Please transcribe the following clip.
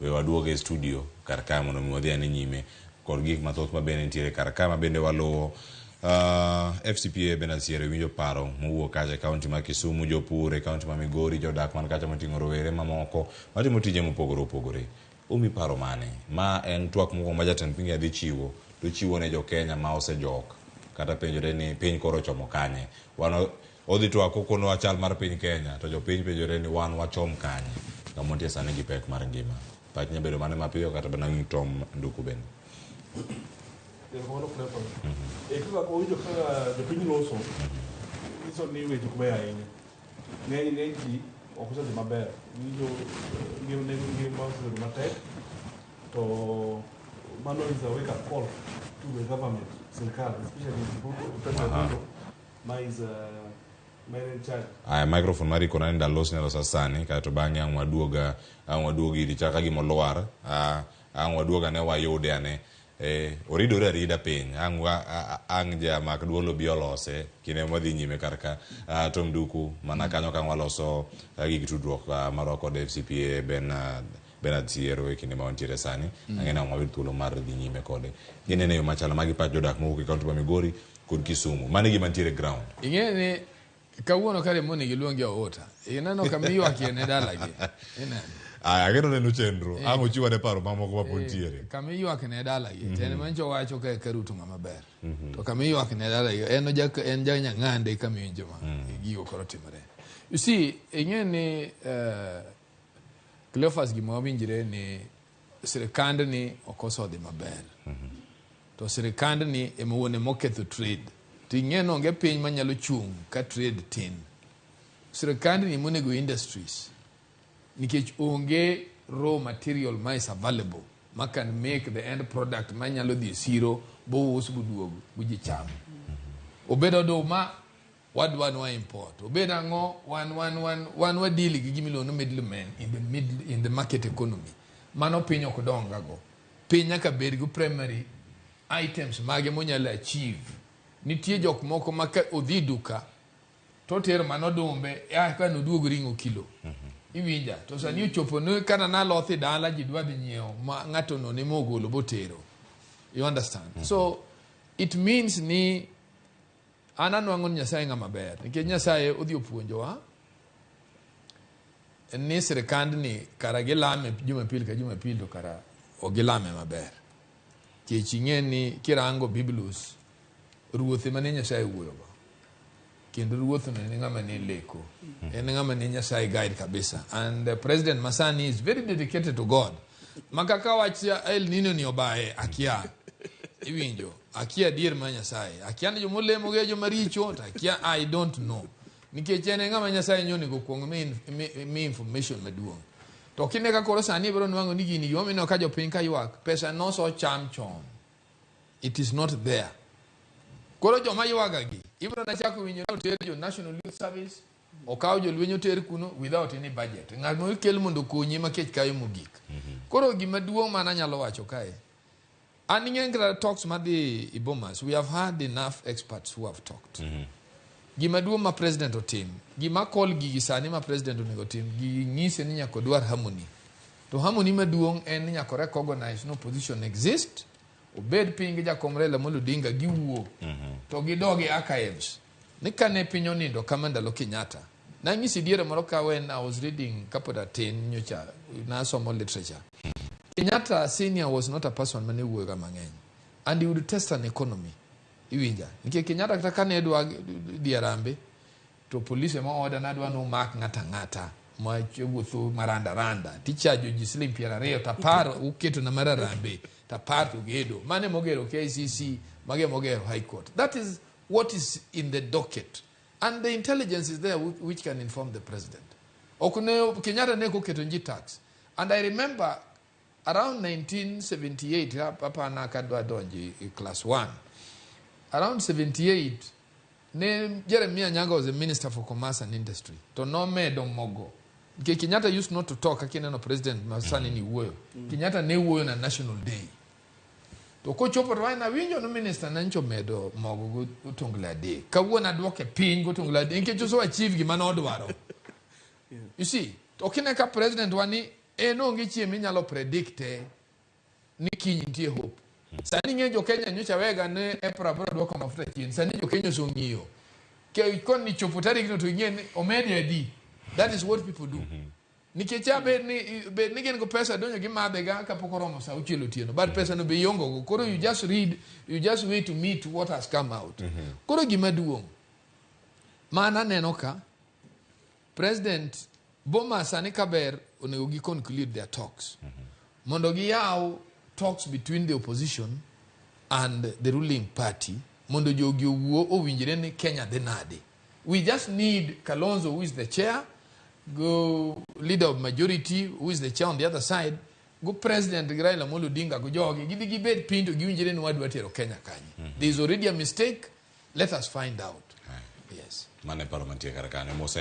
We waduog e studio kar ka mondo mi wadhi ane nyime kod gik mathoth ma bende nitiere kar ka ma bende waluwo. FCPA Bernard Siero winjo paro mowuok kacha e kaunti ma Kisumu, jopur e kaunti ma Migori, jodak man kacha moting'o rowere mamoko matimo tije mopogore opogore. Umi paro mane? Ma en twak mokwongo ma jatend piny dhi chiwo, to chiwo ne jo Kenya ma osejok kata penjore ni piny koro ochomo kanye. Wan odhi twak kokonowa chal mar piny Kenya to jopiny penjore ni wan wachom kanye kama wantie sani gi pek mar ngima. Pach nya bedo mane mapiyo kata mana ng'i Tom Nduku bende. Erokamano Cleophas. E kaka wawinjo kaka jopiny loso, nyiso ni weche ok beyo ahinya. Ng'eny ng'eny ji ok osedhi maber. Winjo ngima nengo ngima osebedo matek to mano is a wake up call to the government, sirkal, especially President Ruto ma is ma en in charge. Aya, microphone mari kona ni dalos ne losa sani kaeto bang'e ang' waduog ang' waduog iri chaka gima olwar ang' waduog ane wayude ane oridore arida piny ang' ang' jamak duol obi olose kinde mwadhi nyime kar ka. Tom Duku mana kanyo ka waloso gig tudruok marwa kod FCPA Bernard Siero e kinde ma wantiere sani. Ang'e ni ang' wayud thuolo mar dhi nyime kode. Ginene yo machalo magi pach jodak mowuok e kaunti ma Migori kod Kisumu. Mano e gima nitiere ground. Ing'e ni kawuono kare monego iluongi Outa. Ineno kama iywakie ne dalagi. Ineno. Aya, ageno neno chenro. Ang' ochiw ane paro mamoko ma pod nitiere. Kama iywak ne dalagi. To en mancho wacho ka eka Ruto ng'ama ber. To kama iywak ne dalagi en oja en ja nyang'ande kama iwinjo ma gigo koro timore. You see, ing'e ni Cleophas gima wawinjre ni sirikandni ok osodhi maber. To sirikandni ema wuon ema oketho trade. To ing'e ni onge piny manyalo chung' ka trade tin. Sirikandni ema onego industries nikech onge raw material ma is available ma can make the end product manyalo dhi e siro bous buduog bu ji cham. Obed oduma wadwa ni wa import. Obed ang'o wan wan wan wan wa deal gi gima iluongo ni middlemen in the middle, in the market economy. Mano piny ok donga go. Piny nyaka bed gi primary items mage monyalo achieve. Nitie jok moko ma ka odhi duka to otero mana odumbe ka noduog ring'o kilo. Iwinja? To sani ochopo ni kata naloth e dala ji dwa dhi nyiewo ma ng'ato no ne mogolo botero. You understand? So it means ni an anwang'o ni Nyasaye ng'ama ber nikech Nyasaye odhi opuonjowa ni sirikandni kara gilame Jumapil ka Jumapil to kara ok gilame maber. Kech ing'e ni kirango Biblos ruoth ema ne Nyasaye wuoyogo. Kendo ruoth no en ng'ama ne leko. En ng'ama ne Nyasaye guide kabisa. And the president masani is very dedicated to God. Ma kaka wach El Nino ni obaye akia. Iwinjo. Akia adier mar Nyasaye. Akia ni jomolemo gi joma richo to akia I don't know. Nikech en e ng'ama Nyasaye nyo onego kuong mi information maduong'. To kine ka koro sani ibiro nwang'o ni gini gimomiyo ineno ka jopiny ka ywak, pesa nosocham chon. It is not there. Koro joma ywaga gi, ibiro nachako winjo ni oter jo National Youth Service, okaw jolweny oter kuno without any budget. Ng'at ma okel mondo okonyi ema kech kayo mogik. Koro gima duong' mana anyalo wacho kae, an ing'e kata talks madhi i Bomas, we have had enough experts who have talked. Gima duong' ma president otim, gima call gigi sani ma president onego otim, gigi nyise ni nyaka odwar harmony. To harmony maduong' en ni nyaka recognize no opposition exist, obed piny gi jakom Raila Amolo Odinga giwuo, to gidog e archives. Ni kane piny onindo kama ndalo Kenyatta, nanyisi diere moro ka when I was reading kapod atin nyocha nasomo literature. Kenyatta senior was not a person mane wuoyoga mang'eny and he would test an economy. Iwinja? Nikech Kenyatta kata kane dwa dhi Harambee to police ema order nadwa ni umak ng'ata ng'ata ma wuotho maranda randa tichajo ji siling 20 to 10 uketo na mar Harambee to 10 to gedo. Mane mogero KICC, mage mogero High Court. That is what is in the docket. And the intelligence is there which can inform the president. Ok ne Kenyatta ne koketo nji tax. And I remember around 1978, hapana kadwa donji class 1. Around 78, ne Jeremiah Nyaga was a minister for commerce and industry. To nomedo mogo. Nikech Kenyatta used not to talk akineno president masani ni wuoyo. Kenyatta ne wuoyo na National Day. To kochopo to wayna winjo no minister na ncho medo mogo go otonglo adek. Kawuono aduoke piny go otonglo adek nikech ose achieve gima nodwaro. You see, to kine ka president wani En onge chieng' minyalo predict ni kiny nitie hope. Sani ing'e jo Kenya nyocha wega ne EPRA biro duoko mafuta chien. Sani jo Kenya oseng'iyo. Koni chopo tarigno to ing'e ni omedi adi. That is what people do. Nikech a bed ni gin go pesa donjo gimadhe ga kapok oromo saa auchiel otieno. But pesa no be iongo go. Koro you just read, you just wait to meet what has come out. Koro gima duong'. Mana aneno ka President Boma sani kaber onego gi conclude their talks. Mondo giyaw talks between the opposition and the ruling party mondo jogi owuo owinjre ni Kenya dhi nade. We just need Kalonzo who is the chair, go leader of majority who is the chair on the other side, go president gi Raila Amolo Odinga go jogi gidhi gibed piny to giwinjre ni wadwa tero Kenya kanye. There is already a mistake, let us find out. Yes. Mano e paro mantie kar kanyo. Mos.